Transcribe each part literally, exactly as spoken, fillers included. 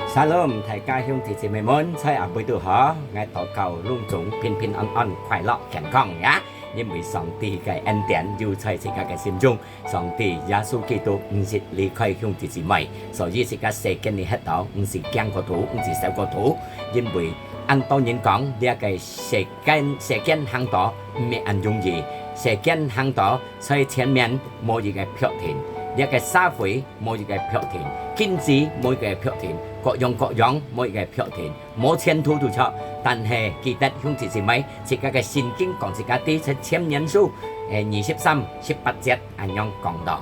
Shalom，大家兄弟姊妹們，在暗晡都好，𠊎禱告攏總平平安安、快樂健康呀。因為上帝个恩典有在自家个心中，上帝耶穌基督毋識離開兄弟姊妹，所以自家世間裡歇到，毋使驚過度，毋使愁過度，因為恁多人講，這个世間，世間行到毋係恁容易，世間行到在前面無一个確定，這个社會無一个確定，經濟無一个確定，各樣各樣無一个確定，無前途都著。但係記得兄弟姊妹，自家个聖經講自家知，在箴言書，誒，二十三十八節恁樣講到，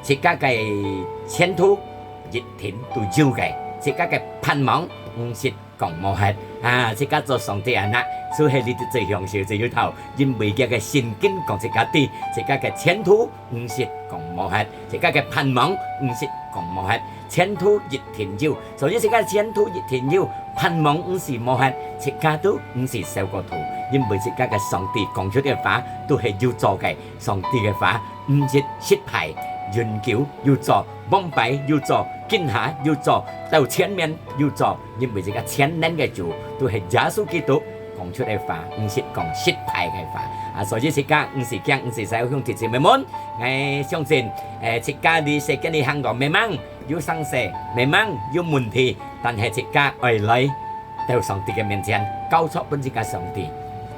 自家个前途一定都有个，自家个盼望毋識講無忒。啊，自家做上帝个anak，就係你最享受最有頭，因為佢个聖經講自家知，自家个前途毋識講無忒，自家个盼望毋識講無忒，前途一定有。所以自家前途一定有，盼望毋使無忒，自家都毋使愁過度，因為自家个上帝講出个話都係有做个，上帝个話毋識失敗，永久有做，往擺有做，今下有做，到前面有做，因為自家全能个主都係耶穌基督講出个話，毋識講失敗个話。啊，所以自家毋使驚，毋使愁，兄弟姊妹們，𠊎相信，誒，自家在世間裡行到，memang有生事，memang有問題，但係自家愛來到上帝个面前，交託分自家上帝，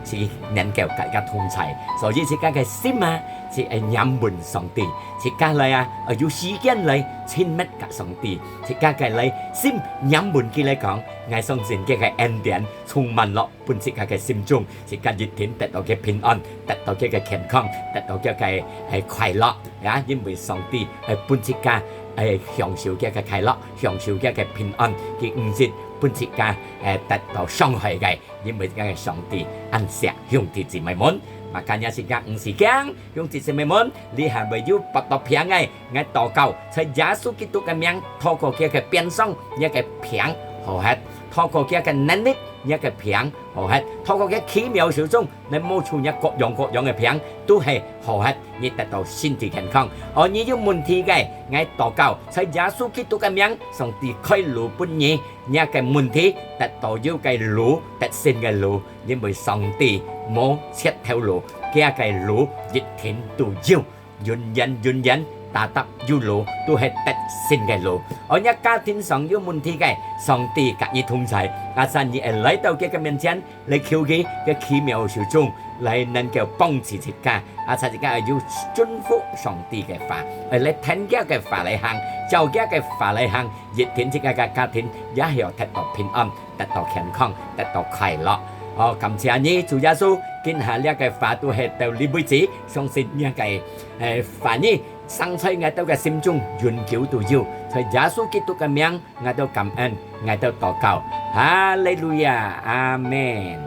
佢能夠佮自家同在。所以自家个心啊，就愛黏穩上帝。自家來啊，愛有時間來親密佮上帝。自家个來心黏穩佢來講，𠊎相信佢个恩典充滿落分自家个心中，自家一定得到佢平安，得到佢个健康，得到佢个，誒，快樂呀。因為上帝，誒，分自家，誒，享受佢个快樂，享受佢个平安，佢毋識分自家，誒，得到傷害个。因為自家个上帝恁惜兄弟姊妹們，makanya自家毋使驚，兄弟姊妹們，你還會有發到病个。𠊎禱告，在耶穌基督个名，透過佢个鞭傷，你个病好忒；透過佢个能力，你个病好忒；透過佢奇妙手中，你摸出你各樣各樣个病，都係好忒，你得到身體健康。哦，你有問題个，𠊎禱告，在耶穌基督个名，上帝開路分你，你个問題得到有个路，得勝个路，因為上帝無絕頭路，佢个路一定都有。 永遠永遠，tetap有路，都係得勝个路。哦，若家庭上有問題个，上帝佮你同在，asal你會來到佢个面前，來求佢个奇妙手中，來能夠幫助自家。Asal自家愛有順服上帝个話，愛來聽佢个話來行，照佢个話來行，一定自家个家庭也係得到平安。 得到健康，得到快樂。哦，感謝你，主耶穌，今下這个話都係到這為止，相信你个，誒，話語生在𠊎兜个心中，永久都有。在耶穌基督个名，𠊎兜感恩，𠊎兜禱告。哈利路亞，阿門。